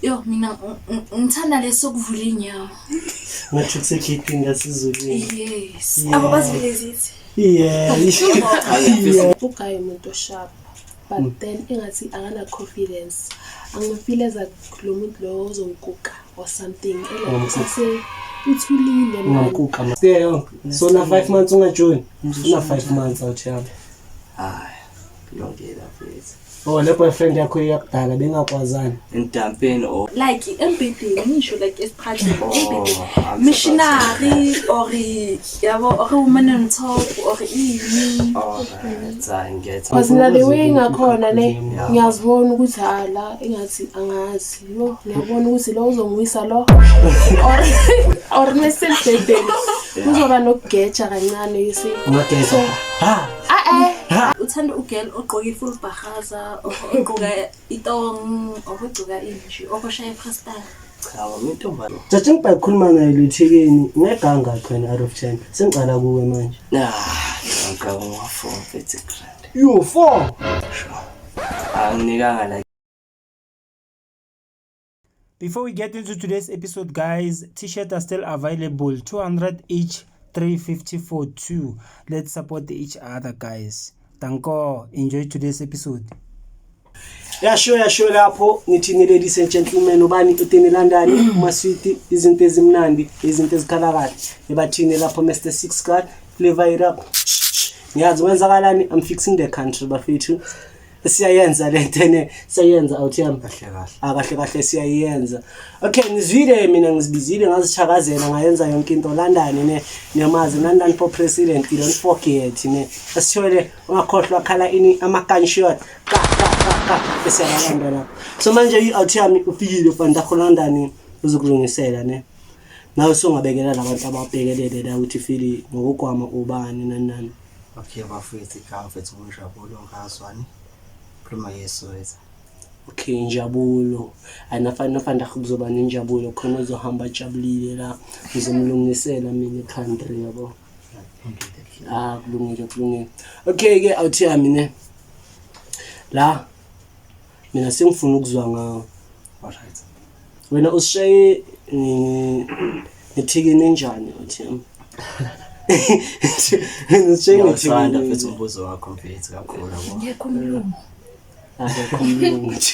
Yo mina ngithanda lesokuvula inyawo. Ngathi kusekhithini lasezulwini. Yes. Yeah. Abo bazivelezithe. Yeah. Ugaye umuntu osharp but then engathi akana confidence. Angifeel as lo muntu lo ozongikuka or something. Ungamkuka. Sase uthulile man. Ungamkuka ma. Yeah, yo. So na 5 months ungajoin. Una 5 months out yami. Hayi, kulungile mfethu. Oh, le boyfriend yakho iyakudala bengakwazani. Endampeni or Like embhedeni ngisho like esiphathini Oh, embhedeni. I'm Missionary or yabo or woman on top or ini. Alright, hayi ngiyayithanda. Cause mina the way ngakhona ne Yeah. ngiyazibona ukuthi hala engathi angazi yo ngiyabona ukuthi lo uzongiwisa lo or mesembhedeni kuzoba nokugeja kancane you see. Ungageza. Ha. Ah eh Uthanda ugirl ogqoka i-full bahaza or ogqoka itong or ogqoka inji or oshaya freestyle. Cha, wami intombazane. Judging by khuluma naye luthikeni ngeganga khona out of 10. Sengicala kuwe manje. Ah, ngicabanga uma-four mfethu grand. Yo, 4. Sure. Anginikanga like Before we get into today's episode, guys, t-shirts are still available, 200 each, 350 for two. Let's support each other, guys. Danko, enjoy today's episode. Ya sure, ya sure lapho ngithini ladies and gentlemen, ubani utini London umaswiti izinto ezimnandi izinto ezikhala kahle ebathini lapho Mr 6 card flavor it up. Ngiyazi kwenzakalani, I'm fixing the country bafethu, siyayenza lento ne siyayenza out yami. Kahle kahle. Ah, kahle kahle siyayenza. Okay, ngizwile mina, ngizibizile ngazithakazela ngayenza yonke into. London ne niyamazi London for president, you don't forget ne asithole ungakhohlwa khala ini ama gunshot ka ka ka ka bese yalanda lapho. So manje i-out yami ufikile fanda London uzokulungisela ne nawe songabekela labantu ababhekelele la ukuthi fili ngokugwama ubani nani nani. Okay bafethu, igama mfethu uNjabulo ngazwani. Khuluma yeSoweto. Okay, injabulo ayinafana nafanda kuzoba nenjabulo khona uzohamba ajabulile la ngizomlungisela mina i-country yabo. Ah, kulungile kulungile. Okay ke awuthi yami ne la mina sengifuna ukuzwa ngawo. Alright. Wena usishaye ngethikini enjani uthi yami? Usishaye Ngiyawuthanda ngethikini mfethu umbuzo wakho mfethu kakhulu yabo. Ngekho umlungu. Akekho umlungu nje.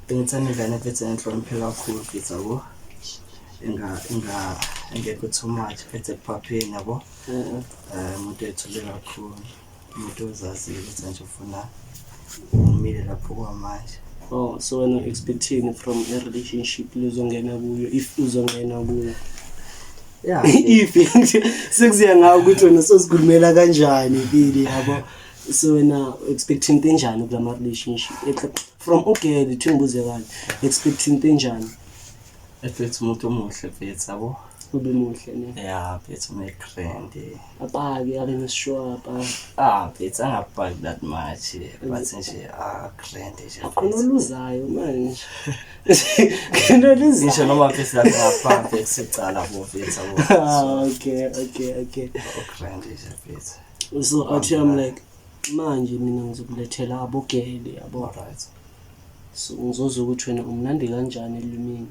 Bengithanda ingane mfethu enhloniphe kakhulu mfethu yabo. Enga enga engekho too much mfethu ekuphapheni yabo. Umuntu ethule kakhulu. Umuntu ozaziyo ukuthi nje ufuna umile lapho kwamanje. Oh, so wena expecting from a relationship lozongena kuyo if uzongena kuyo? Yeah. If sekuziya ngawo ukuthi wena sozikhulumela kanjani bili yabo. So wena expecting into enjani kulama relationship? From ugirl thi ngibuze kahle. Expecting into enjani? Mfethu umuntu omuhle mfethu yabo. Ube muhle ne. Yeah, mfethu ume grand. Apake abe nesishwapa. Ah, mfethu angapaki that much. But nje ah grand nje. Khona Mfethu. oluzayo manje. Khona Ngisho oluzayo. noma mfethu lapha ngapha mfethu secala bo mfethu yabo. Ah, okay. Grand nje mfethu. So athi I'm like manje mina ngizokulethela abogele yabo. Alright. So ngizozwa ukuthi wena umnandi kanjani elimini.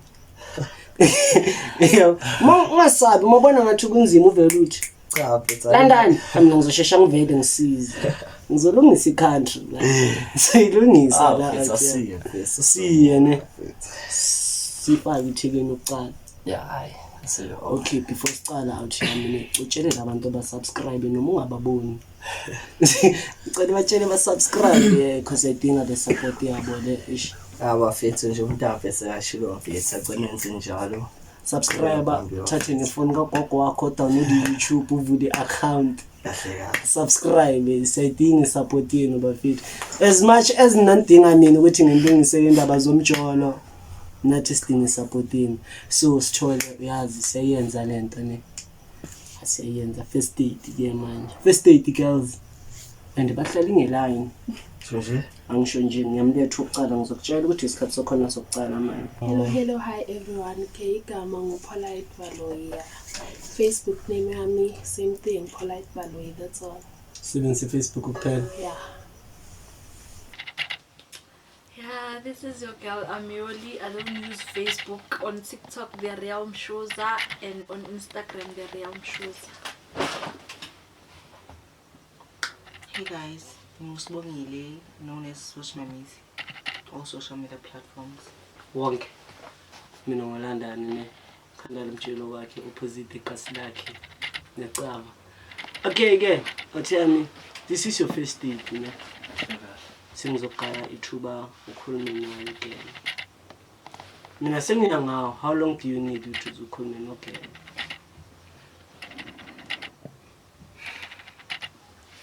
Yebo. Ma ungasabi mabona ngathi kunzima uvele uthi Cha mfethu. London mina ngizoshesha ngivele ngisize. Ngizolungisa i-country la. Siyilungisa Ah, la. mfethu Athi. asiye mfethu. Siye ne. Mfethu. Sifake ithekeni yokuqala. Yeah, hayi. Asiye. Okay, before sicala out yami utshele labantu abasubscribe noma ungababoni. Ngicela batshele ba-subscribe yeah, cause ayidinga le support yabo le ish. Abafethu nje umuntu afese kashilo mfethu agcine enze njalo. Subscribe, thathe nefoni kagogo wakho download i-YouTube uvule i-account. Kahle kahle. Subscribe, siyayidinga i-support yenu bafethu. As much as nanidinga mina ukuthi ngilungisele indaba zomjolo, nathi sidinga i-support yenu. So sithole uyazi siyayenza lento ne. Siyayenza first date ke manje. First date girls. And bahlala ngeline. Sho nje. Angisho nje ngiyamletha ukuqala ngizokutshela ukuthi isikhathi sokhona sokuqala manje. Hello, hello, hi everyone. Okay, igama ngu-Polite Baloyi. Facebook name yami, same thing, Polite Baloyi, that's all. Sebenzisa Facebook kuphela. Yeah. Yeah, this is your girl Amioli. I don't use Facebook. On TikTok, The Realm Shoza, and on Instagram, The Realm Shoza. Hey guys, Ngusibongile, known as Switch Mamizi, all social media platforms. Wonke. Mina ngoLondon ne. Khanda lomtshelo wakhe opposite ikasi lakhe. Ngiyacaba. Okay ke, Othiyami, this is your first date, ne? Sengizoqala ithuba ukhulume naye ke. Mina sengiya ngawo, how long do you need ukuthi ukhulume nogirl?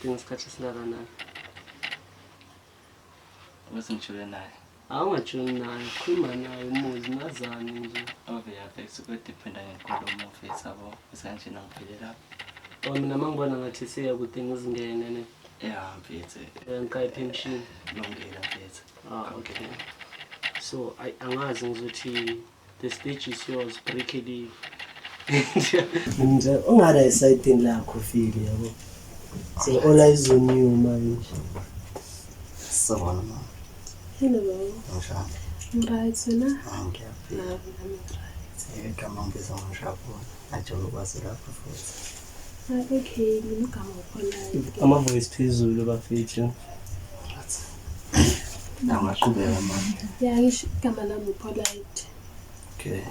Dinga isikhathi esingakanani? Ukuthi ngijule naye. Awungajoli naye, khuluma naye umuzi nazane nje. Ove yavex kuyodephenda ngenkulumo mfethu yabo. Isikanje ngiphelele lapho. Oh mina mangibona ngathi seyakude ngizingene ne. Ya mfethu. Ngikhaye pension. Lungile mfethu. Ah okay. So I angazi ngizothi the stage is yours, break a leg. Nje ungada esayidini lakho fili yabo. So all eyes on you manje. Sawubona mama. Hello. Unjani? Right wena? Ah, ngiyaphila. Nami nami right. Igama ngibiza ngoMshabona. Ajole ukwazi lapho futhi. Ah, okay, mina igama uPolite. Ama voice phezulu bafethu. Right. Angaqhubeka mama. Yeah, ngisho igama lami uPolite. Okay.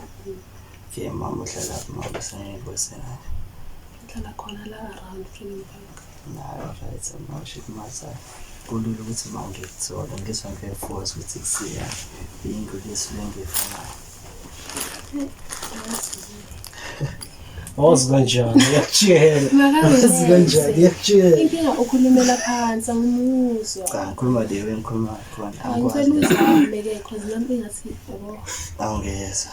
Okay mama uhlala lapho mama sengiyibuyisela. Ngihlala khona la around Freedom Park. Nayo right mama shit masa. Kulula ukuthi uma ngikuthola ngizwa nge-force ukuthi kusiya ingulisi lengiyifunayo. Wazi kanjani iyakutshela. Wazi kanjani iyakutshela. Inkinga ukhulumela phansi angimuzwa. Cha ngikhuluma leyo engikhuluma khona Angicela angikwazi. uzame ke cause nami engathi yabo Angiyezwa.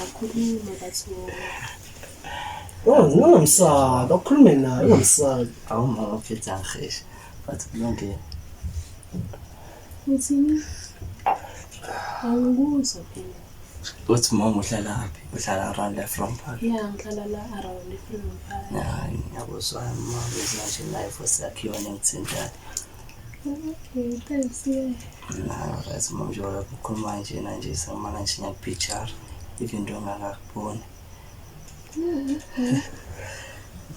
akhuluma bathu. Oh, ungamsabi, ukhulume naye, ungamsabi. Awu mama mfethu angiheshi. But kulungile. Uthini? Angikuzwa phela. Uthi mama uhlala phi? Uhlala around la from Park. Yeah, ngihlala la around Freedom Park. Hayi ngiyakuzwa mama nje naye futhi yakhiwa nengithintayo. Okay, thanks. Yeah. Nayo right mama njengoba ukhuluma nje nje sengimana nje ngiyakupicture even though ngingakakuboni.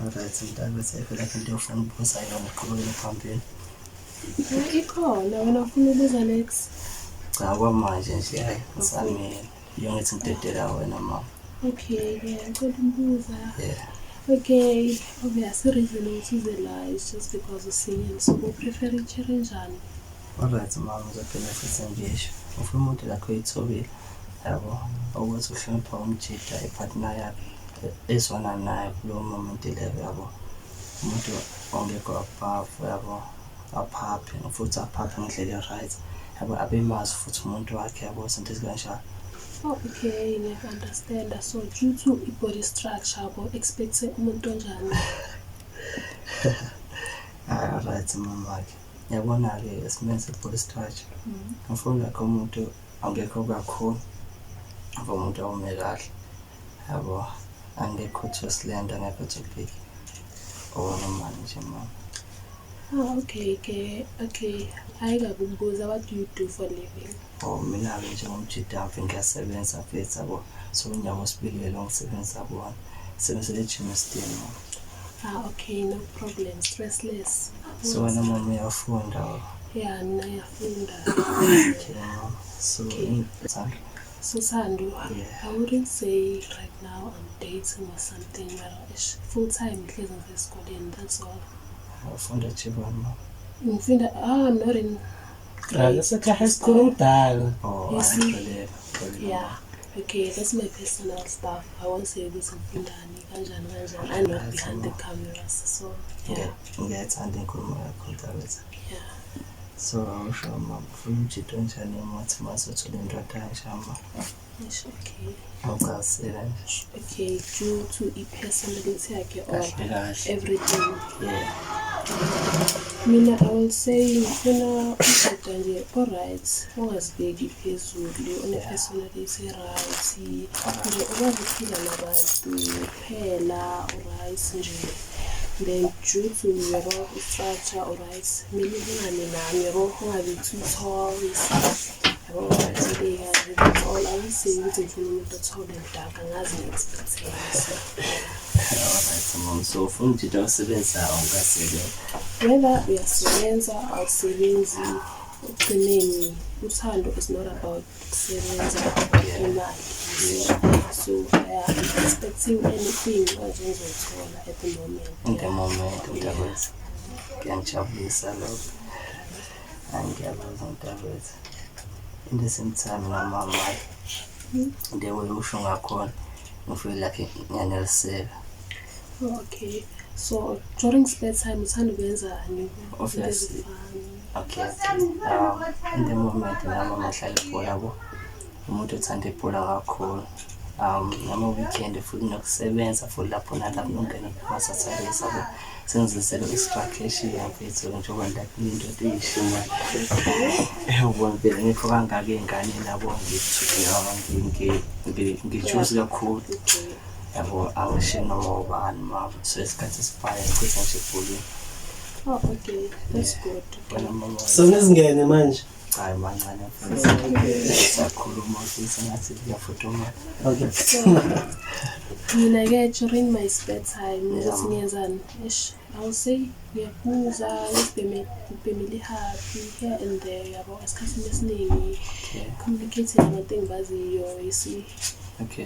Alright mntakwethu ayikho lapho into ofuna ukubuza yona uqhubekele phambili. Ikhona wena ufuna ukubuza next. Cha kwamanje nje hayi ngisamile. Iyo ngithi ngidedela wena mama. Okay, yeah, ngicela ukubuza. Yeah. Okay, obviously reason ukuthi uze la is just because usingle so u-prefer i-cherry njani? Alright mama ngizophela futhi ngisho. Ufuna umuntu lakho oyithobile. Yabo ukuthi uhlonipha umjida ipartner yakhe ezwana naye kulowo moment leyo yabo. Umuntu ongekho above yabo aphaphe futhi aphaphe ngendlela e-right. Yabo abemazi futhi umuntu wakhe yabo izinto ezikanjalo. Oh, okay, ngiyaku-understand. So due to i-body structure yabo expect umuntu onjani? Hayi alright mama wakhe. Ngiyabona-ke esimeni se-body structure. Ngifuna lakho umuntu angekho kakhulu. Ngifuna umuntu ome kahle. Yabo angekho too slender, angekho too big. Onormal nje mama. Ah, okay, ke okay. Ayikabi ukubuza what do you do for living? Oh mina-ke njengomjida mfe ngiyasebenza mfethu yabo. So unyaka wesibili lo ngisebenza kuwona. Ngisebenzela e-Germiston mama. Ah, okay, no problem. Stressless. So wena mama uyafunda. Yeah, mina ngiyafunda. Okay mama. So Thando. So Thando, Yeah. I wouldn't say right now I'm dating or something, but full time ngihlezi ngisesikoleni, that's all. Ufunda jibani mama? Ngifunda, ah, I'm not in Hayi sekhaya esikhulu umdala. Oh, You see? angixolele. Xolele. Yeah. Okay, that's my personal stuff. I won't say ukuthi ngifundani kanjani kanjani. I'm not behind the cameras, so yeah. Ngiyayithanda inkulumo yakho mntakwethu. Yeah. So awusho mama, ufuna umjida onjani uma uthi masuthola indoda kanjani mama? Eish, okay. Awuchazisela nje. Okay, due to i-personality yakhe or Kahle kahle. everything. Yeah. Mina I will say ngifuna umjida nje o-right, ongazibeki phezulu, one-personality right, nje okwazi ukuphila nabantu kuphela, o-right nje. Then due to yabo i-structure o-right, kumele ulingane nami yabo, ungabi too tall, you see. Alright, that's all. I will say ukuthi ngifuna umuntu o-tall and dark, angazi ngi-expect-eni, so Alright mom, so ufuna umjita osebenzayo, ungasebenza? Whether uyasebenza, awusebenzi, ekugcineni uthando is not about ukusebenza, imali. So I am expecting anything manje engizoyithola at the moment. In the moment, mntakwethu, kuyangijabulisa lokho. Hayi, ngiyakuzwa mntakwethu. In the same time nomama, the way usho ngakhona, ngi-feel like ngiyaneliseka. Okay, so during spare time uthanda ukwenzani? Obviously. Into ezifana. Okay. In the moment nami ngihlala ibhola yabo, umuntu othanda ibhola kakhulu. Nama-weekend futhi nokusebenza futhi lapho nalapho nongena kuma-Saturdays yabo, sengizisele i-strategy mfethu, njengoba like indoda eyishimane yabo, vele ngikho kangaka ey'nganeni yabo, ngi-choose kakhulu yabo, angishiye noma ubani mama. So isikhathi esifaya ngichitha nje ebholeni. Oh, okay, that's good. Wena mama? So nizingene manje? Hayi, mancane mfethu, siyakhuluma futhi ngathi kuyafudumala. Okay. Mina-ke during my spare time ukuthi ngiyenzani, eish, I will say ngiyaphuza, ngibhemele i-happy here and there yabo, esikhathini esiningi communicate nabantu engibaziyo, you see.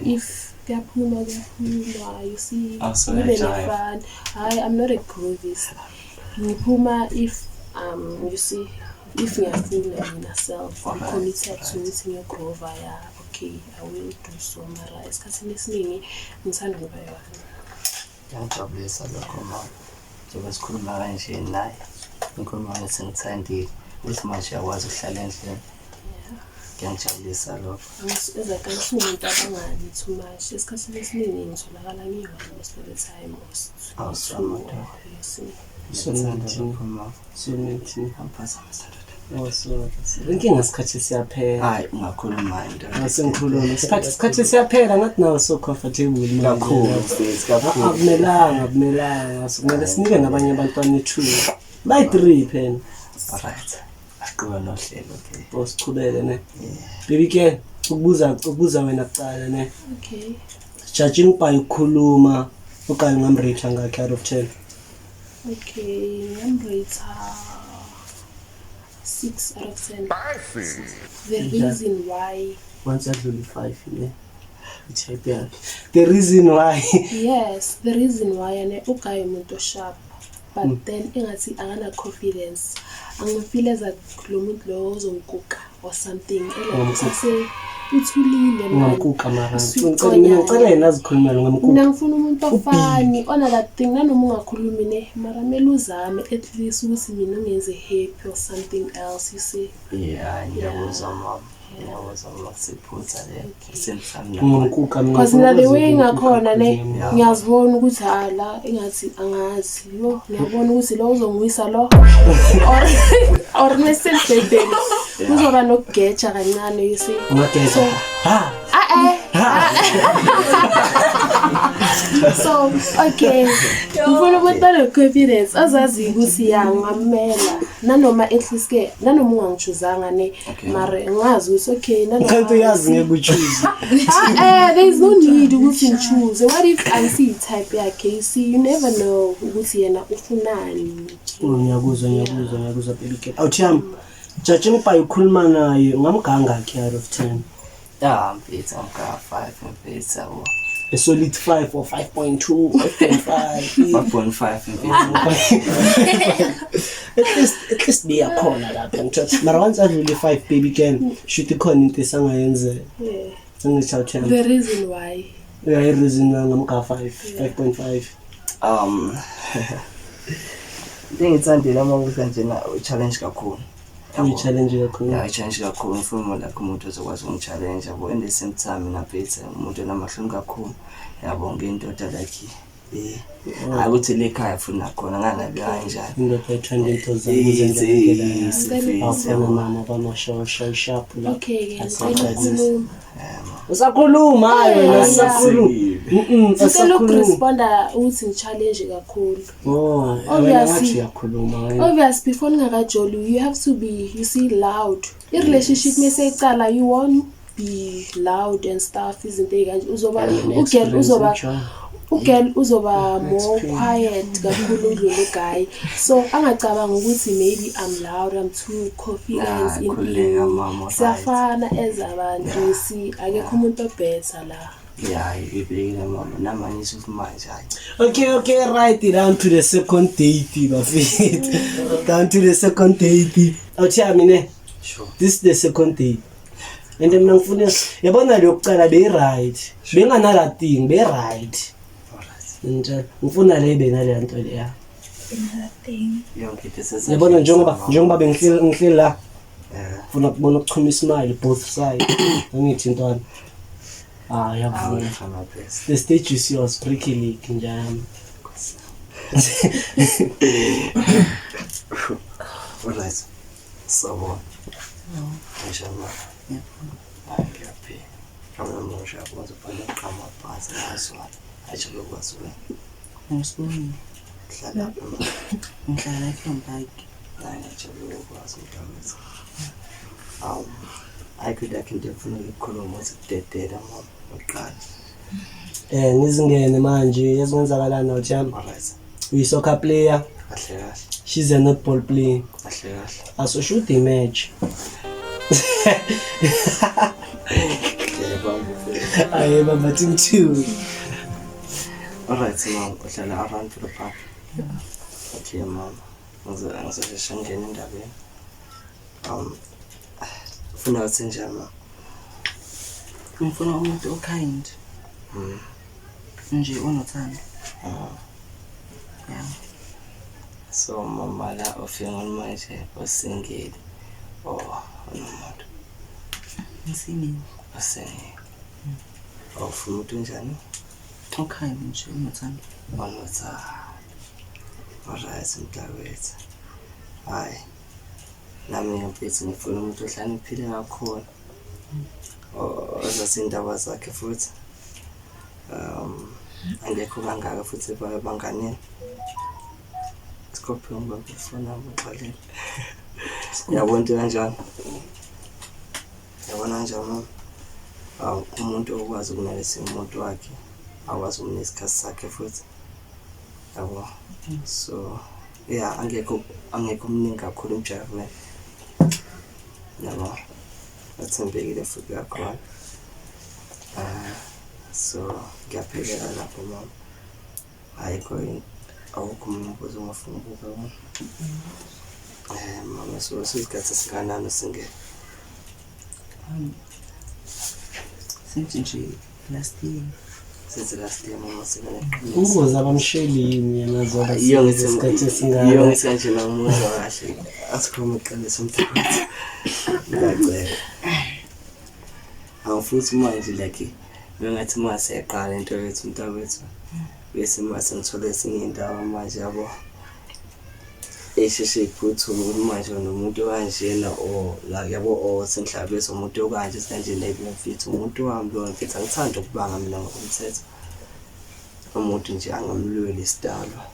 If kuyaphuma, kuyaphuma, you see. Oh, so Ngibe uyajive. ne-fun. Hayi, I'm not a groovist. Ngiphuma if you see, if ngiyafuna mina self, I'm committed to ukuthi ngiyo-groova, ya, okay, I will do so, mara esikhathini esiningi ngithanda ukuba yona. Kuyangijabulisa lokho mama, njengoba sikhuluma kanje naye, ngikhuluma ngathi ngithandile ukuthi manje uyakwazi ukuhlala endlini. Kuyangijabulisa lokho. Angisumuntu abangani too much. Esikhathini esiningi ngitholakala ngiyi-one most of the time or Oh, two, so you see. Ngiyakthanda lokho mama. So nithi Angiphazamisa ndoda. Oh, so inkinga, isikhathi siyaphela. Hayi, ungakhuluma indoda. Asengikhuluma, isikhathi siyaphela, ngathi nawe so comfortable manje. Kakhulu mfethu, kakhulu. Akumelanga, akumelanga, kumele sinike nabanye abantwana ithuba, bayi-three phela. Alright, asiqhube nohlelo, okay. Oh, sichubeke ne baby ke, ukubuza wena kuqala ne. Okay. Judging by ukukhuluma, okanye ungam-rate ngakhi out of 10? Okay, ngiyam-rate 6 out of 10. The reason why Once yadlula i-5 ne, i-type yakhe, the reason why? Yes, the reason why ane ugaye umuntu o-sharp, but then engathi akana-confidence. Angi-feel as lo muntu lo ozongikuka or something. Ase uthulile man. Ungamkuka mara? Uswiconyana. Mina ngicela yena azikhulumele, ungamkuka? Mina ngifuna umuntu ofani ona that thing, nanoma ungakhulumi ne, mara kumele uzame at least ukuthi mina ungenze happy or something else, you see. Yeah, ngiyakuzwa mama, ngiyakuzwa mama, siphutha le same time. Ungamkuka mina? Because mina the way ngakhona ne, Yeah. ngiyazibona ukuthi hala engathi angazi yo, ngiyabona ukuthi lo uzongiwisa lo or mesembhedeni kuzoba nokugeja kancane, you see. Ungageza ha? Ah, eh. So okay, ngifuna umuntu one-confidence, azaziyo ukuthi ya, ngingamela nanoma at least ke nanoma ungangi-choosanga ne, mara ngazi ukuthi okay, nanoma Kanti uyazi ngeke u-choose. Ah, eh, there is no need ukuthi ngi-choose. What if angisiyi-type yakhe? You see, you never know ukuthi yena ufunani. Oh, ngiyakuzwa, ngiyakuzwa, ngiyakuzwa baby girl. Awuthi yami, judging by ukhuluma naye, ungamganga khi out of 10? Ya mfethu, amka-5 mfethu yabo. A solid 5 or 5.2, 5.5? 5.5 mfethu. At least biyakhona lapha, ngithola, mara once adlule i-5, baby girl, shuthi khona into esangayenzeka. Angithi awuthi? The reason why. Yeah, i-reason ngamga 5, 5.5. Into engiyithandile uma ukuthi kanjena u-challenge kakhulu. Uyi-challenge kakhulu. Ya, i-challenge kakhulu. Ngifuna like umuntu ozokwazi ukungi-challenge yabo. In the same time mina mfethu umuntu onamahloni kakhulu yabo, ngiyindoda like hayi ukuthi le ekhaya futhi nakhona ngangabi kanjani. Indoda ethanda into zakuzenzela. Ngicela Awufana mama bamashosha ishapu la. Okay-ke, ngicela ukukhuluma. Usakhuluma hayi wena usakhuluma. Ngicela Usakhuluma. ukuresponda ukuthi ngi-challenge kakhulu. Oh, wena Obviously. ngathi uyakhuluma wena. Obvious before ningakajoli you have to be you see loud. I-relationship meseyicala you won't be loud and stuff izinto ey'kanje uzoba ugirl uzoba ugirl uzoba more quiet kakhulu udlula uguy so angacabanga ukuthi maybe I'm loud I'm too confident Nah, in khululeka, in mama, right. siyafana as abantu si akekho umuntu obetha la. Ya, ibhekile mama, namanje ukuthi manje hayi. Okay, right down to the second date, bafethu. Down to the second date. Awuthi mina Sure. this is the second date. And mina ngifuna yabona leyokuqala be right. Benganala thing, be right. Alright. Nje ngifuna le benale nto leya. Yonke into esezandleni Yabona njengoba zami. njengoba bengihleli ngihleli la Eh, ngifuna ukubona ukuchuma ismile both side. Angithi ntwana. Ah, I will yavuma. try my best. The stage is yours, Bricky League njami. Alright. Sawubona. Ngisho mama. Hayi ngiyaphila. Mhlawumbe noma uyakwazi ubhale igama phansi ngazwana. Ajike ukwazi wena. Ngisibongile. Hlala lapha mama. Ngihlala la eKlondike. Hayi ngijabule ukwazi mntakwethu. Awu. Ayikho into yakhe into efuna ukuyikhuluma ukuthi kudedela mama. Uqala. Ngizingene manje yezenzakalana uJam. Alright. Uyi soccer player, Kahle kahle. she's a netball player. Kahle kahle. Aso shoot the match. Ngiyabamba mfethu. Aye baba team 2. Alright mama, uhlala around for the park. Okay mama. Ngizosheshe ngene endabeni. Ufuna ukuthi njani mama? Ngifuna umuntu o-kind. Nje onothando. Yeah. So mama la ufike manje usingile. Oh, unomuntu Ngisingle. usingile. Awufuna umuntu njani? O-kind nje onothando. Onothando. Alright mntakwethu. Hayi. Nami mfethu ngifuna umuntu ohlakaniphile kakhulu. Ozazi indaba zakhe futhi. Angekho kangaka futhi banganeni. Scorpion ngifuna ukuxolela. Yabona into kanjani? Yabona kanjani mama? Awu, umuntu okwazi ukunalisa umuntu wakhe, akwazi ukumnika isikhathi sakhe futhi. Yabo. So, yeah, angekho omningi kakhulu emjahweni. Yabo. Bathembekile futhi kakhulu. So, ngiyaphelela lapho mama. Ayikho awukho umbuzo ongafuna ukubuza wona. Mama, so isikhathi esingakanani usingene? Since nje last year. Since last year mama singene. Umbuzo abamshelini yena zoba Iyo ngithi isikhathi iyo esingaka. ngithi kanje nangimuzwa kahle. Asikhulume iqiniso mntakwethu. Ngiyacela. Angifuthi manje like bengathi mase siyaqala into yethu mntakwethu. Bese mase ngithola esinye indawo manje yabo. Esheshe iphuthume ukuthi manje unomuntu kanjena or like yabo or sengihlabisa umuntu okanje kanje like mfethu umuntu wami lo mfethu angithandi ukubanga mina ngokomthetho. Umuntu nje angamlweli isidalwa.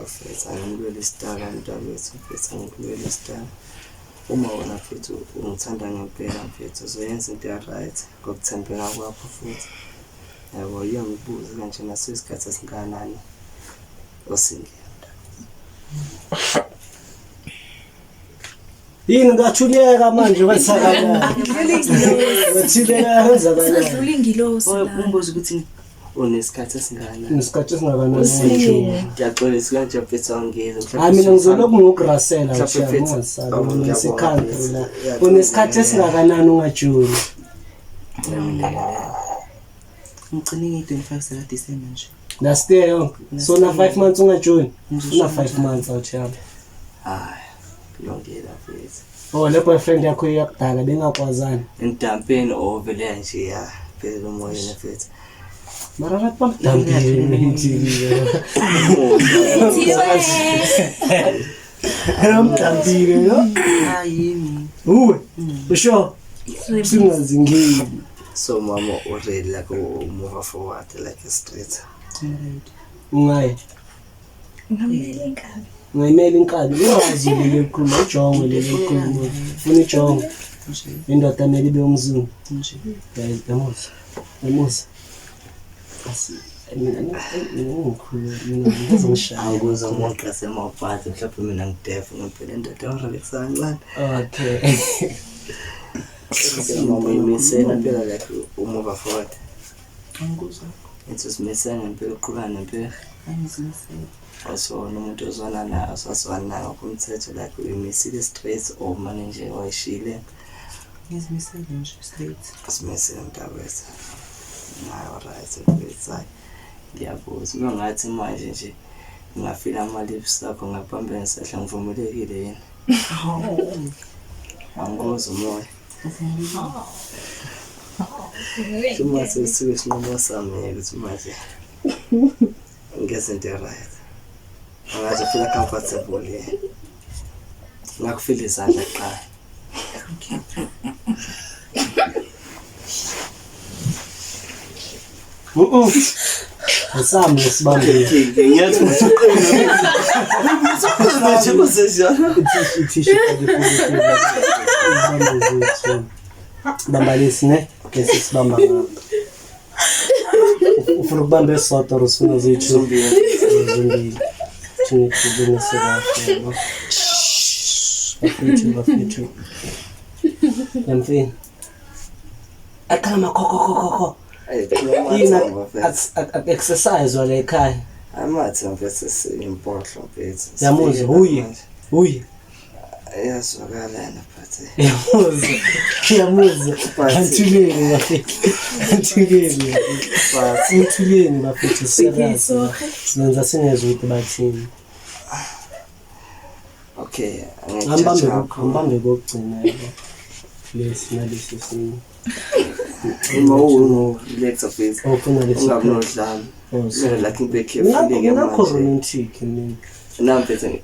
Mfethu angamlweli isidalwa mntakwethu mfethu angikulweli isidalwa. Uma wena mfethu ungithanda ngempela mfethu uzoyenza into ya-right ngokuthembeka kwakho futhi. Yabo yiyo ngibuze kanje naso isikhathi esingakanani osingile. Yini ngathuleka manje kwenzakala. Ngathuleka kwenzakala. Sidlula ingilosi la. Umbuzo ukuthi Unesikhathi esingakanani? Isikhathi esingakanani. Ngiyaxolisa kanje mfethu angizwe. Hayi mina ngizolokhu ngokurasela Mhlawumbe mfethu. ungasabi Oh, mina ngiyabonga ngisekhantri la. mfethu. Unesikhathi esingakanani ungajuli? ngigcine ngeyi-25 zika December nje. Last year yonke. So na 5 months ungajuli. Ngizosho Una 5 months awuthiyami. Hayi, kulungile mfethu. Oh le boyfriend yakho iyakudala bengakwazani. Endampeni or vele nje ya phela umoyeni mfethu. Mara bathi bamdampile nje. Bamdampile yo. Hayi yimi. Uwe. Usho. Singazingeni. So mama already like move forward like a street. Ungayi. Ngamele inkabi. Ungayimela inkabi. Ungazi leli khuluma ijongo leli khuluma. Funa ijongo. Indoda kumele ibe umzulu. Guys, yamuza. Yamuza. Asi mina ngikhulu mina ngizongishaya. Awukuze umuntu asemabhadi mhlawumbe mina ngidefu ngempela indoda orelaxa kancane. Okay. Mama imisela phela like umove forward. Angikuzwa. Ithi uzimisele ngempela uqhubeka nempela. Angizimisele. Also nomuntu ozwana naye asazwana naye ngokomthetho like uyimisile straight or mane nje wayishile. Ngizimisele nje straight. Simisele mntakwethu. Nayo right mfethu hayi. Ngiyabuza uma ngathi manje nje ngingafila ama-lips akho ngaphambi ngisehla ngivumelekile yini? Hawu. Angikuzwa umoya. Uvumelekile. Uma sesisuke isinqumo sami ukuthi manje ngezinto right. Angaze feel comfortable yeah. Ngakufila izandla kuqala. Okay. Asami sibambile. Ngiyathi usuqina. Ithishu ibambe zethu. Bamba lesi ne? Lesi sibamba ngapha. Ufuna ukubamba esisodwa or usifuna zethu? Zombili. Zombili. Thina sibonise kahle yabo. Bafethu bafethu. Yamfini. Akhala makhokho khokho khokho. Yini exercise wala ekhaya. Amathe mfethu siyimpohlo mfethu. Yamuzwa uye. Uye. Iyazwakala yena but Yamuzwa. Yamuzwa. Anthuleni bafethu. Anthuleni. but Anthuleni bafethu serious. Sinenza singezwe ukuthi bathini. okay Angibambe angibambe kokugcina yabo. Lesi nalesi sinye. Uma uno relax mfethu. Ofuna lesi. Ungabi nodlame. Oh, Kumele like ngibe careful ke Ngakho manje. romantic mina. Nami mfethu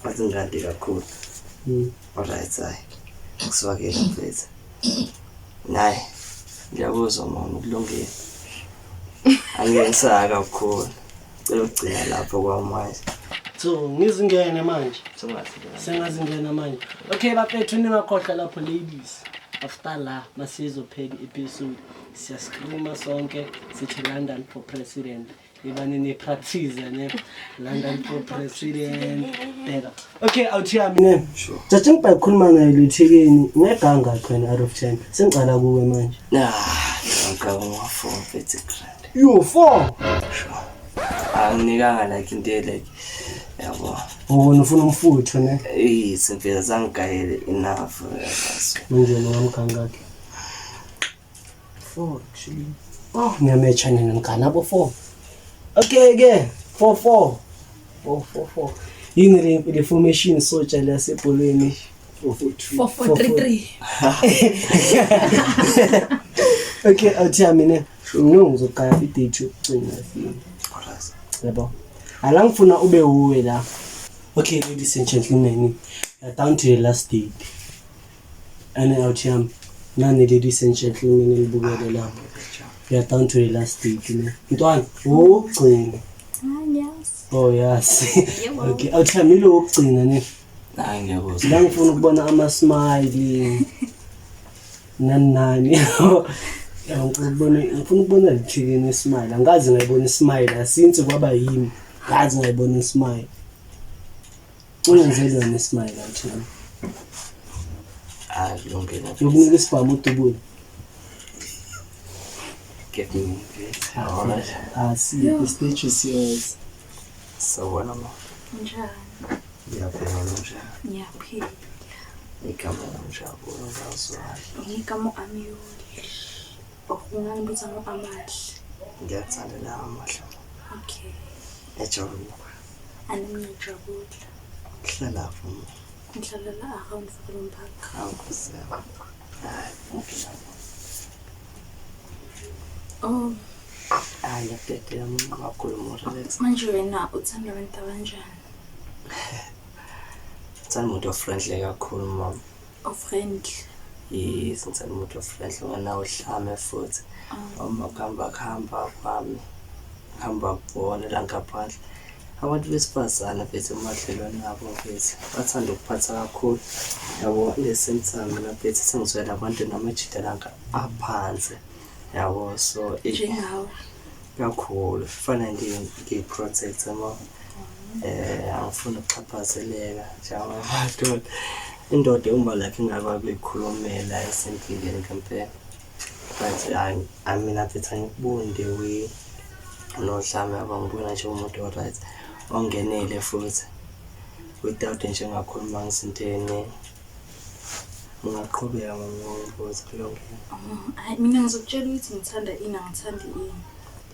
athi ngikade kakhulu. Alright hayi. Kuswakele mfethu. Nayi ngiyakuzwa mama kulungile. Angeke ngisaya kakhulu. Cela ukugcina lapho kwamanje. So ngizingene manje. Sengathi ke. Sengazingena manje. Okay bafethu ningakhohlwa lapho ladies. After la masizophela episode siyascreama sonke sithi London for president. Ibani ne practice ne London for president. Bheka. Okay awuthi yami ne. Sure. Jaji ngibhayikhuluma naye lethekeni ngeganga khona out of 10. Sengicala kuwe manje. Nah, ngicabanga ngo-4 mfethu grand. Yo 4. Sure. Anginikanga like into like yabo. Wona ufuna umfutho ne. Yes, mfethu azangigayele enough yazo. Manje ngamgangakhe. 4 actually. Oh, ngiyamecha nina ngigana abo 4. Okay ke 4 4. 4 4 4. Yini le le formation soja lasebholweni? 4 4 2. 4 4 3 3. Okay, awuthi mina no ngizoqala i-date yokugcina fini. Alright. Yabo. Ala ngifuna ube uwe la. Okay, ladies and gentlemen, we are down to the last date. And awuthi yami nani ladies and gentlemen elibukele lapho. We are down to the last date ne. Ntwana, wokugcina. Ah, yes. Oh yes. Yebo. Okay, awuthi yami lo wokugcina ne. Nayi ngiyakuzwa. La ngifuna ukubona ama smile nani nani. Ya, ngifuna ukubona le chicken smile. Angazi ngayibona ismile since kwaba yimi. Ngazi ngayibona ismile. Ungenzele yona ismile awuthi yami. Hayi kulungile. Yokunika isibhamu udubule. Get me mfethu. Alright. Ah, see, the stage is yours. Sawubona ma. Njani? Ngiyaphila njani? Ngiyaphila. Igama lami ngazwa. Ngigama u-Amiyoli. Or ungangibiza ngo-Amahle. Ngiyakuthanda la amahle. Okay. Ngiyajabula. Ani ngiyajabula. Hlala lapho ma. Ngihlala la around Freedom Park. Awukusema. Hayi, ngilapho. Oh, Hayi ngiyakudedela mama kakhulu relax. manje wena uthanda abantu abanjani? Uthanda umuntu ofriendly kakhulu mama. O-friendly. Yes, ngithanda umuntu o-friendly ongenawo uhlame futhi. Uma kuhamba kuhamba kwami, kuhamba kubona la ngaphandle. Abantu besifazane mfethu emadlelweni abo mfethu bathanda ukuphatha kakhulu, yabo. At the same time mina mfethu sengizwela abantu namajita lanka aphansi, yabo, so Njengawe. Kakhulu kufanele ngiyi-protect-e ma angifuni ukuxhaphazeleka njengamadoda. Indoda uma like ingakwazi ukuyikhulumela isenkingeni ngempela, but hhayi, mina mfethu angikuboni the way nodlame, yabo. Ngibona nje umuntu o-right ongenele futhi without nje engakhulumanga izinto ey'ningi. Ungaqhubeka ngombuzo, kulungile. Hhayi, mina ngizokutshela ukuthi ngithanda ini, angithandi ini.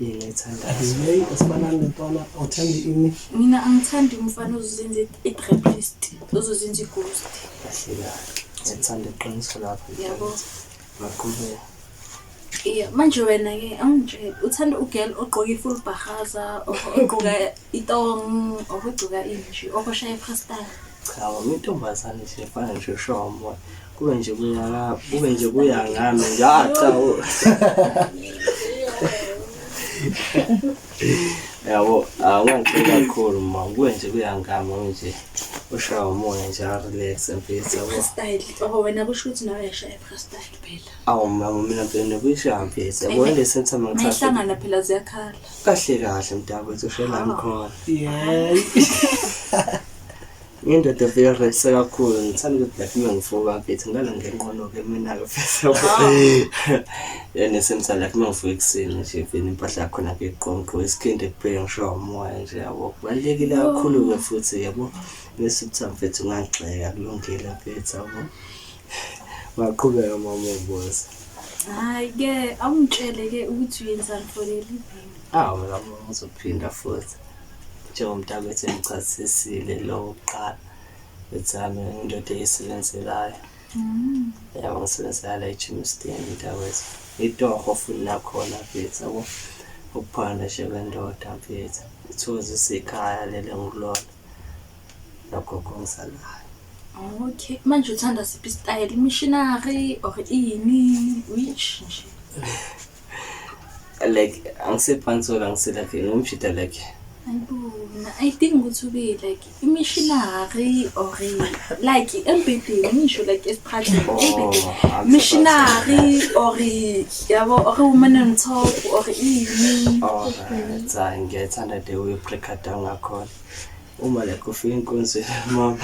Yini oyithandayo? Hey, asifanani nentwana, awuthandi ini? Mina angithandi umfana ozozenza i-rapist, ozozenza i-ghost. Kahle kahle, ngithanda iqiniso lakho. Yabo. Ngaqhubeka. Iya, manje wena-ke awungitshele, uthanda u-girl ogqoke i-full bahaza, or ogqoka i-thong, or ogqoka ini nje, or oshaya i-freestyle? Cha, wami intombazane nje efana nje ushawa umoya. Kube nje kuya kube nje kuya ngami nje. Ah, cha. Yabo, awungangixoki kakhulu ma. Kube nje kuya ngami nje. Ushawa umoya nje, a-relax mfethu, yabo. Freestyle. Oh, wena kusho ukuthi nawe uyashaya i-freestyle phela. Awu mama, mina phela nokuyishaya mfethu. Yabo, in the same time ngithatha. Mayihlangana phela ziyakhala. Kahle kahle mntakwethu, usho lami khona. Yeah. Indoda efika relax kakhulu, ngithanda ukuthi like uma ngivuka mfethu ngilala ngenqono-ke mina-ke mfethu. And the same time like uma ngivuka ekuseni nje vele impahla yakhona ngiyigqoka, ngigqoke isikhindi kuphela, ngishawa umoya nje, yabo. Kubalulekile kakhulu-ke futhi, yabo. Bese kuthiwa mfethu ungagxeka, kulungile mfethu, yabo. Ungaqhubeka mama ubuze. Hhayi-ke, awungitshele-ke ukuthi uyenzani for a living. Awu mina mama ngizophinda futhi. Njengomntakwethu engichasisile lo wokuqala. Bethi yami indoda eyisebenzelayo. Yabo, ngisebenzela la eGermiston mntakwethu. Itoho futhi nakhona mfethu, yabo. Ukuphanda nje kwendoda mfethu. Ithokozisa ikhaya leli engikulona. Nogogo ongizalayo. Okay, manje uthanda siphi i-style? Missionary or ini? Which nje? Like angisephansi, angise like ngumjita like Ayibona, I think ukuthi ube like i-missionary or like embhedeni, ngisho like esiphathini embhedeni. Oh, Missionary or, yabo, or woman on top or ini. Alright, hayi, ngiyayithanda the way you break down ngakhona. Uma like ufika enkonzweni mama.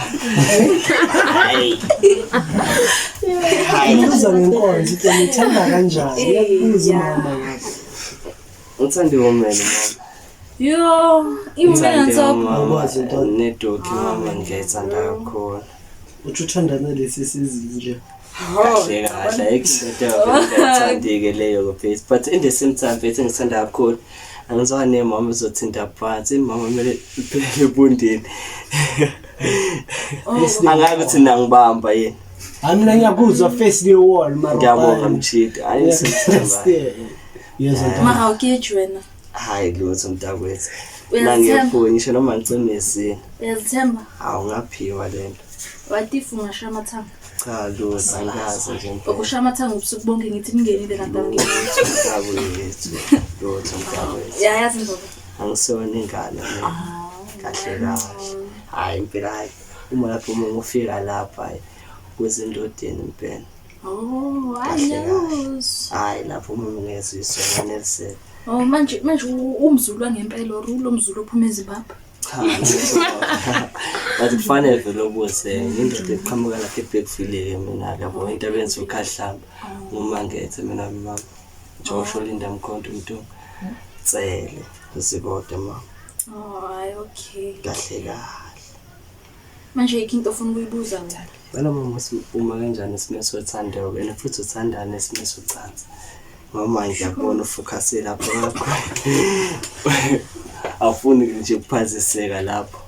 Hayi. Ubuza ngenkonzo ukuthi ngithanda kanjani. Uyakubuza umama ngapha. Ngithanda i-woman mama. Yo, i-woman on top. Awukwazi ntwana. Nedoki mama ngiyayithanda kakhulu. Uthi uthanda nalesi sizini nje. Kahle kahle, ayikho into engayithandi-ke leyo mfethu. But in the same time mfethu ngithanda kakhulu. Angizwani nemama ezothinta phansi, imama kumele iphelele ebundeni. Angazi ukuthi nangibamba yini. Hayi, mina ngiyakuzwa, face the wall mara. Ngiyabonga mchidi. Hayi, sithemba. Yezwa ntwana. Mara awukeji wena. Hayi lutho mntakwethu. Uyazithemba? Nangiyaphuna ngisho noma ngicimesini. Uyazithemba? Awungaphiwa lento. What if ungashaya amathanga? Cha lutho, angikaze nje impela. Ukushaya amathanga ubusuku bonke, ngithi ningenile kanti awungenile. Mntakwethu, lutho mntakwethu. Yayazi indoda. Angisiyona ingane mina. Kahle kahle. Hayi impela, hayi. Uma lapho uma ngifika lapha, hayi kwezindodeni impela. Oh, hayi, Kahle kahle. ngiyakuzwa. Hayi lapho uma ngezwiswa nganeliseka. Oh, manje umZulu wangempela or ulo mZulu ophuma eZimbabwe? Cha. But kufanele vele ubuze indoda eqhamuka lapha eBergville-ke mina, yabo, into abenza ukhahlamba. Ngumangethe mina mama. Joshua Linda Mkhonto umuntu Tsele Zikode mama. Oh, hayi, okay. Kahle kahle. Manje yikho into ofuna ukuyibuza wena? Wena mama uma kanjani esimeni sothando wena futhi uthandane esimeni socansi? Mama ngiyabona u-focus lapho kakhulu. Awufuni nje ukuphaziseka lapho.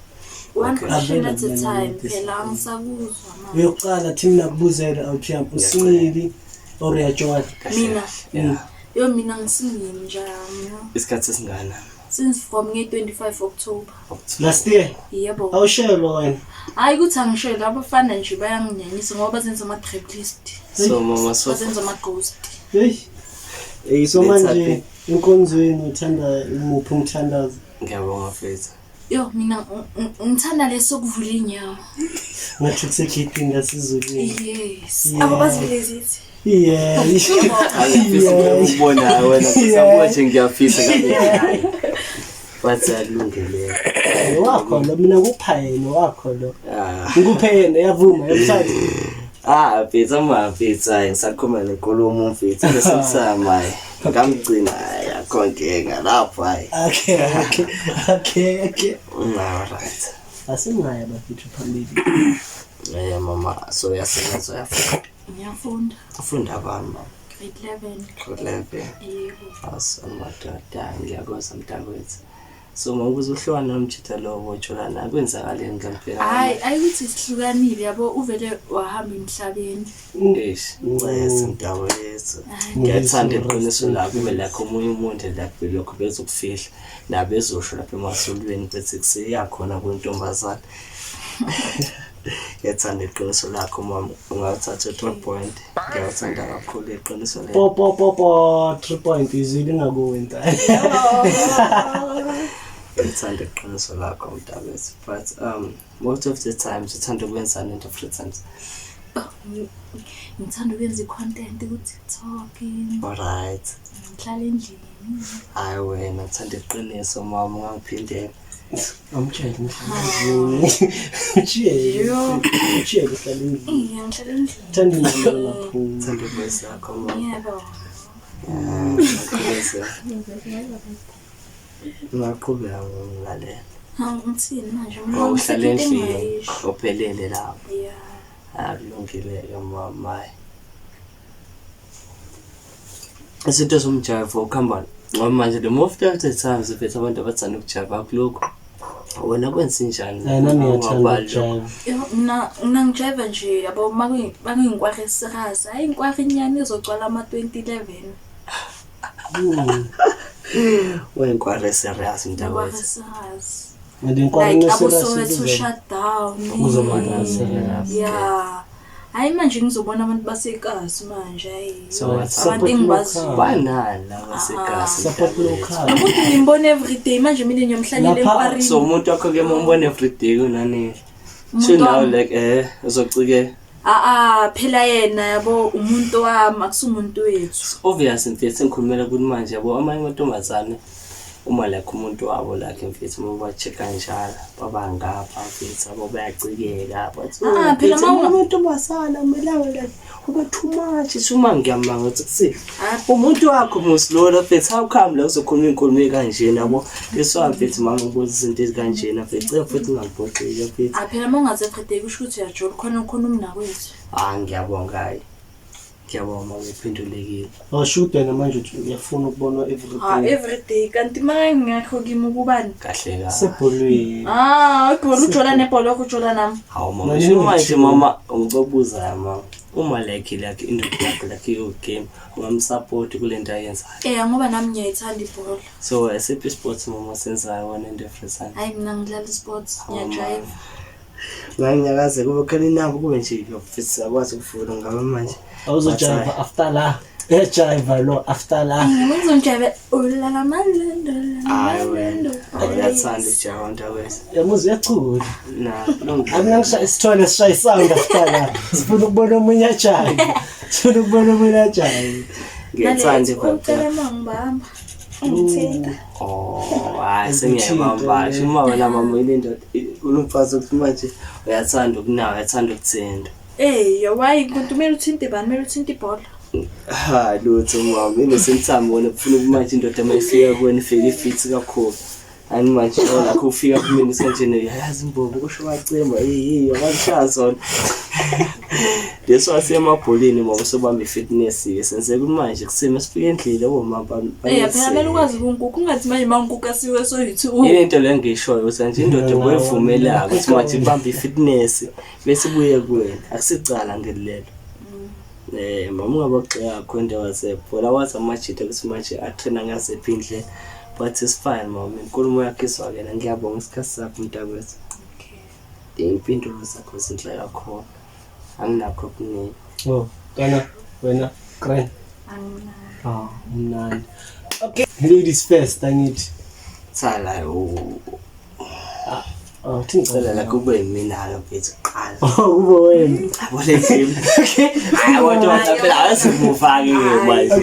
One Okay. question at a time phela, angisakuzwa manje. Uyokuqala thina nakubuzela awuthiyam u-single or uyajola? Kahle Mina? kahle. Yeah. Yo, mina ngi-single njalo. Isikhathi esingana? Since from nge-25 October. Last year. Yebo. Awushelwa wena. Hayi ukuthi angisheli abafana nje bayanginyanyisa ngoba bazenza ama-trap list. So mama so Bazenza ama-ghost. Hey. Eh, So manje enkonzweni uthanda umuphi umthandazo? Ngiyabonga mfethu. Yo mina ngithanda lesokuvula inyawo. Ngathi kusekhithini lasezulwini. Yes. Yeah. Abo bazivule zithi. Yeah. Angifisi ukubona wena kusabona nje ngiyafisa kabe. Bathi akulungele. Wakho lo mina kupha yena wakho lo. Ah. Ngikuphe yena yavuma yamthatha. Ah, mfethu ama mfethu hayi ngisakhuluma nenkulumo mfethu ngesimsama hayi. Ngamgcina hayi akho nkinga lapho hayi. Okay, okay. Okay, okay. Alright. Asingaya bafethu phambili. Eh mama so uyasebenza uyafunda. Ngiyafunda. Ufunda bani mama? Grade 11. Grade 11. Yebo. Asamadoda ngiyakwazi mntakwethu. So uma ukuze uhlukane nomjitha lo bojolana kwenzakaleni ngempela? Hayi ayikuthi sihlukanile yabo uvele wahamba emhlabeni. Eish, ncese mntakwethu. Ngiyathanda iqiniso lakho kube lakho omunye umuntu la lokho bezokufihla nabezosho lapha emasolweni bethi kuseyakhona kwintombazane. Ngiyathanda iqiniso lakho mama, ungathatha 3 point. Ngiyathanda kakhulu iqiniso lelo. Po po po po 3 point izwi lingakuwe ntana. Ngithanda iqiniso lakho mntakwethu but most of the times uthanda ukwenzani into free times? Ngithanda ukwenza i-content ku-TikTok. Alright. Ngihlala endlini. Hayi wena uthanda iqiniso mama ungangiphindela. Amtshele ngihlala. Mtshele. Mtshele uhlala endlini. Iya ngihlala endlini. Thanda imali ngaphuma. Uthanda ivoice yakho mama. Yebo. Ungaqhubeka ngokungilalela. Hawu ngithini manje? Mina Uhlala ngisekho into endlini engingayisho. uphelele lapho. Yeah. Akulungile-ke mama. Izinto zomjayivo ukuhamba ngoba manje the most of the times mfethu abantu abathanda ukujayiva kulokhu. Wena kwenzenjani? Hayi nami ngiyathanda Ungabali lokho. ukujiva. Yo mina ngijiva nje yabo makuyinkwarhe esikazi. Hayi inkwari inyani izogcwala ama-2011. Wenkwari serious Inkwari mntakwethu. esikazi. And inkwari Like neserious abo-Soweto shutdown. Kuzoba la serious. Yeah. Hayi manje ngizobona abantu basekasi manje hayi. So Abantu Support engibaziyo. local. Banani labasekasi? Support local. Umuntu ngimbona everyday manje mina ngiyomhlalela Lapha- enkwarini. So umuntu wakho ke umbona everyday kunani? So Umuntu now wami. like uzocike Ah ah phela yena yabo umuntu wami akusumuntu wethu. Obvious mfethu engikhulumela ukuthi manje yabo amanye amantombazane uma like umuntu wabo like mfethu uma ba-check kanjalo baba ngapha mfethu abo bayacikeka bathi Ah, phela amantombazane amelanga like uba too much suma ngiyamanga ukuthi kusi Ah. umuntu wakho musilona mfethu how come la uzokhuluma inkulumo ekanjena yabo leswa mfethu mama ngibuza izinto ezikanjena mfethu cela futhi ungangiphoxeki mfethu. Ah phela uma ungaze everyday kusho ukuthi uyajola khona khona umnakwethu. Ah ngiyabonga hayi ngiyabonga mama uphendulekile. Awushuda wena manje uthi uyafuna ukubonwa Ah everyday. everyday kanti uma ngingekho kimi ukubani? Kahle kahle. Sebholweni. Ah ibhola ujola nebhola ujola nami. Hawu mama, Nani sho manje ngithi- mama ngikubuza mama. Uma like indoda yakho like iyo game ungamsupport kule nto ayenzayo. Eh ngoba nami ngiyayithanda ibhola. So esiphi sports mama senzayo wena into efrisan? Hayi mina ngidlala sports, ngiyajiva. Ngangiyakaze kube khona inamba kube nje ngiyofisa akwazi ukuvula ngabe manje. Awuzojiva after la. Uyajiva lo after la. Ngizongijiva ulala malendo Hayi wena. malendo. Uyathanda ujawa ntakwethu. Yamuzi uyacula. Na, kulungile. Akunangisha isithole sishaya isound after la. Sifuna ukubona omunye ajive. Sifuna ukubona omunye ajive. Ngiyathanda ibhola. Ucela mangibamba. Ungithinta. Oh, hayi sengiyabamba. Uma wena mama ile ndoda unomfazi ukuthi manje uyathanda ukunawa, uyathanda ukuthinta. Eh, yo why umuntu kumele uthinte bani? Kumele uthinte ibhola. Ha lutho mama, inesenthamo wena ufuna ukumanje indoda mayifika kuwena ifike ifit kakhulu. Ani manje lakho ufika kumina isanjena yazi imbobo kusho wacemba hey abashaya zona. Leso asemabholeni mama sobamba ifitness ke senzeka manje kusime sifike endlini omama Eh, phela kumele ukwazi ukunkukhu ungathi manje manginkukhu asiwe soyi-two. Yini into le engiyishoyo ukuthi nje indoda boyivumelaka ukuthi manje ibambe ifitness bese ibuye kuwena akusicala ngelelo. Mama ungabagxeka kakhulu into wasebhola wathi amajita ukuthi manje atraina ngaziphi indlela. But it's fine mama, inkulumo yakho izwakele. Ngiyabonga isikhathi sakho mntakwethu. Okay. Iy'mpindulo zakho zinhle kakhulu. Anginakho okuningi. Oh, kana wena grand. Anginayo. Ah, mnandi. Okay, ladies first angithi. Thala oh. Oh, uthi Ngicela la ngicela kube yimina-ke mfethu kuqala. Oh, kube wena. Yabo le team. Okay. Hayi abantu phela asimuva-ke manje.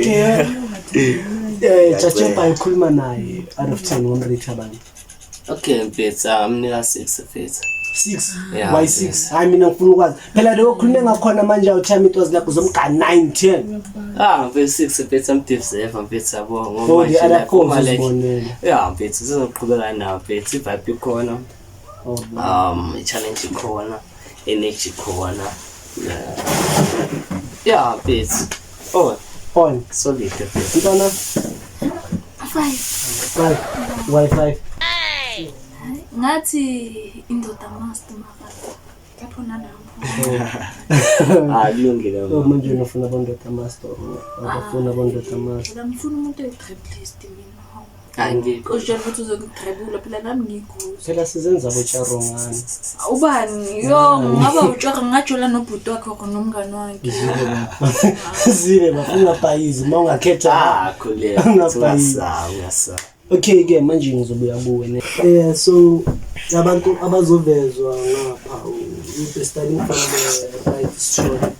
Okay. Eh, Chachepa ikhuluma naye out of 10 one rate abani. Okay mfethu, amnika 6 mfethu. 6. Yeah, Why 6? Hayi mina ngifuna ukwazi. Phela leyo khulume ngakhona manje awuthami it was like uzomga 9 10. Ah mfethu 6 mfethu amdeserve mfethu yabo ngoba Oh, the nje other like, calls uma like uzibonele. yeah mfethu sizoqhubeka nawo mfethu i-vibe ikhona. Oh, I-challenge ikhona, energy ikhona. Yeah. Yeah mfethu. Oh, on. solid mfethu. Ntwana 5. 5. Why 5? Ngathi indoda master mara. Lapho nalapho. Ah kulungile. Oh, manje unofuna abondoda master. Abafuna abondoda master. Phela ngifuna umuntu oyi-triplist mina. Angikho. Ozitshela ukuthi uzongidrebula phela nami ngiyiguzi. Phela sizenza botsharongane. Ubani? Yo, ngingaba utshwara ngingajola nobhuti wakhe or nomngani wakhe. Zile bafuna bhayizi uma ungakhetha. Ah khuleka. Ungabhayizi. Ungasaba, ungasaba. Okay ke manje ngizobuya kuwe ne. Eh so abantu abazovezwa ngapha you starting from the right stroke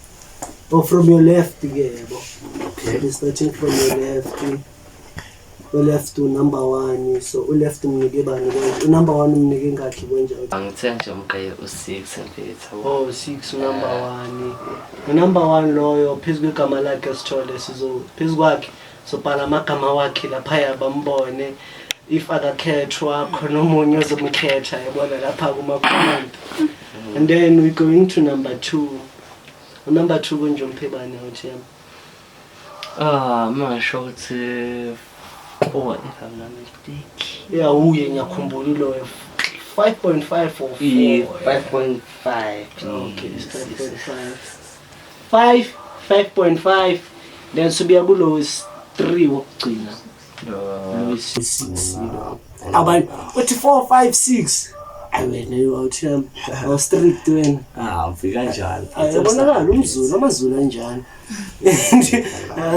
or from your left ke yabo. Okay. So starting from your left. U left u number 1 so u left umnike bani konje u number 1 umnike ngakhi konje. Angithe nje umgaye u6 mfethu. Oh 6 u number 1. U number 1 loyo phezu kwegama lakhe sithole sizo phezu kwakhe sobhala amagama wakhe laphaya bambone if akakhethwa khona omunye ozomkhetha yabona lapha kuma-comment and then we're going to number 2. Number 2 konje umphebane awuthi yami. Ah, mangisho ukuthi 4 if I'm not mistaken. Yeah, uye ngiyakhumbula uloyo 5.5 or 4. Yeah, 5.5. Okay, it's 5.5. 5 5.5 then sibuya kulo 3 wokugcina. Lo 6 lo. Abantu uthi 4 5 6. Ayi wena yo awuthi yami. Awu strict wena. Ah, ufika kanjani? Ayabonakala umZulu, amaZulu anjani.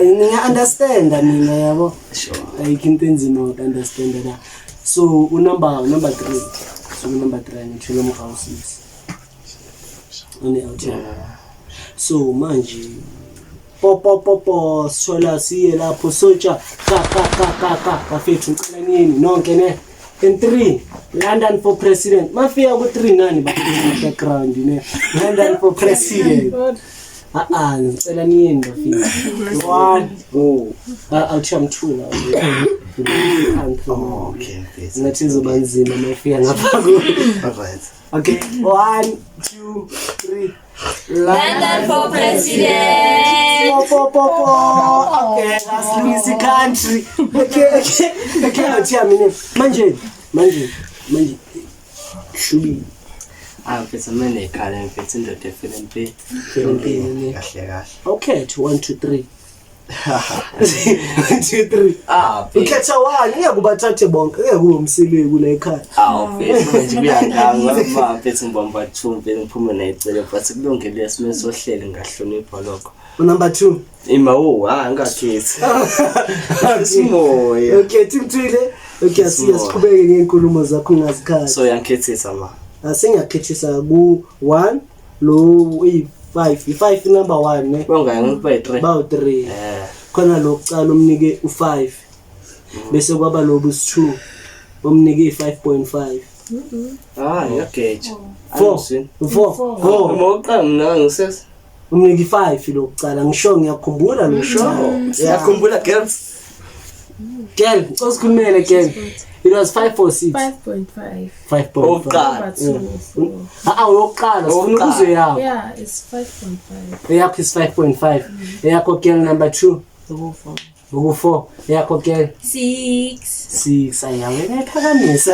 Ngiya understand mina yabo. Sure. Ayikho into enzima uku understand la. So u number 3. So number 3 ngithule umgawu 6. Une out. So manje po po po po sithola siye lapho sotsha ka ka ka ka ka bafethu ngicela nini nonke ne in 3 London for president mafika ku 3 nani ba background ne London for president. Ah ah ngicela niyeni bafethu 1 Oh, awuthi mthula. oh, okay mfethu. Ngathi izoba nzima mayifika ngapha ku All right. Okay, 1 2 3 London for president. Po po po po. Okay, asilungise country. Okay, okay. Okay, awuthi mina manje manje manje shubi Ah mfethu mina ekhala mfethu indoda efile empini. Efile empini, ne. Kahle kahle. Okay, 1 2 3. 1 2 3. Ah mfethu. Ukhetha one, ngeke ubathathe bonke, ngeke ube umsileku la ekhaya. Awu mfethu manje kuyanganga ma mfethu ngibamba 2 mfethu ngiphume nayicele but kulungile esimeni sohlele ngahlonipha lokho. Number 2. Ima wo ah ngakhethi. Simoya. Okay, Timthwile. Okay, asiye siqhubeke ngenkulumo zakho ungazikhathi. So yangikhethisa ma. Asengiyakhethisa ku 1 lo uyi-5, i-5 number 1 ne. Bongaya ngikuba yi3. Bawu 3. Eh. Khona lo kucala umnike u5. Bese kwaba lo bus2 umnike i5.5. Ah ngiyageja. 4 4 4 Uma uqala mina ngisese. Umnike i5 lo kucala ngisho ngiyakhumbula lo sho. Siyakhumbula girls. Girl, ngicela usikhulumele girl. It was 5 or 6. 5.5. 5.5. Owokuqala. Number 2 or 4. Ah ah owokuqala sifuna Owokuqala. ukuzwe yakho. Yeah, it's 5.5. Eyakho is 5.5. Eyakho girl number 2. Boku 4. Eyakho girl 6. 6. Ayawe phakamisa.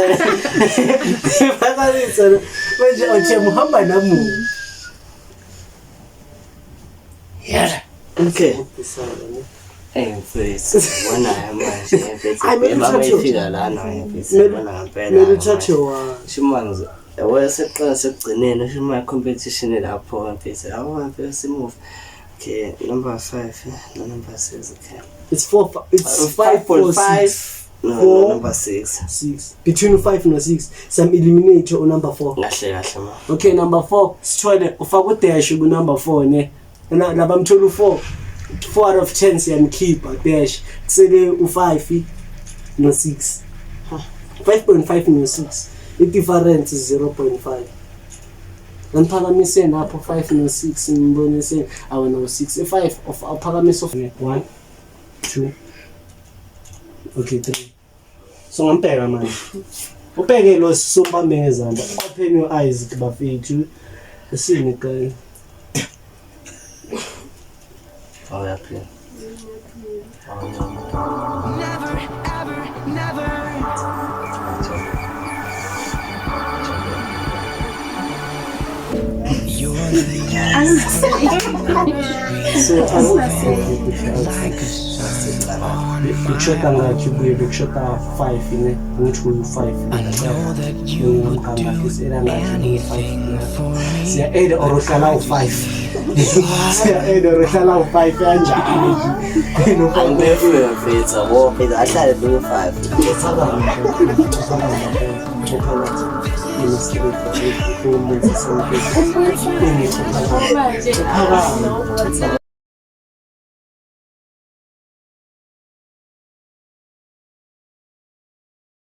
Phakamisa. Manje othe muhamba namu. Yara. Okay. Mfethu, bonayo manje mfethu. Hayi, kumele Bhema uthathe- mayifika lana mfethu, Kumele- yabona ngempela. Kumele uthathe one. Shumanzi, yabo seqala sekugcineni shuma competition lapho mfethu. Yabo mfethu simove. Okay, number 5 no number 6 okay. It's 4 it's 5 4 6. No, Four. no, number 6. 6. Between 5 no 6. Some eliminate o number 4. Kahle kahle ma. Okay, number 4 sithole ufaka udash ku number 4 ne. Laba mthola u4 4 out of 10 siyamkhipha dash. Kusele u5 no 6. 5.5 no 6. I-difference is 0.5. Ngiphakamise lapho 5 no 6 ngibonise awu no 6 i5 of awuphakamise 1 2 okay 3. So ngambheka manje. Ubheke lo sombambe ngezandla. Open your eyes bafethu. Isini guy. Oh, uyaphila. Never, ever, never. So bekushoda ngakhi kuye bekushoda 5 ne ngisho u5 ngakhi ngakhi 5 siya either or uhlala u5 siya either uhlala u5 kanjani nje Angibefile mfethu, yabo mfethu ahlale ku 5. Manje, no, what's up?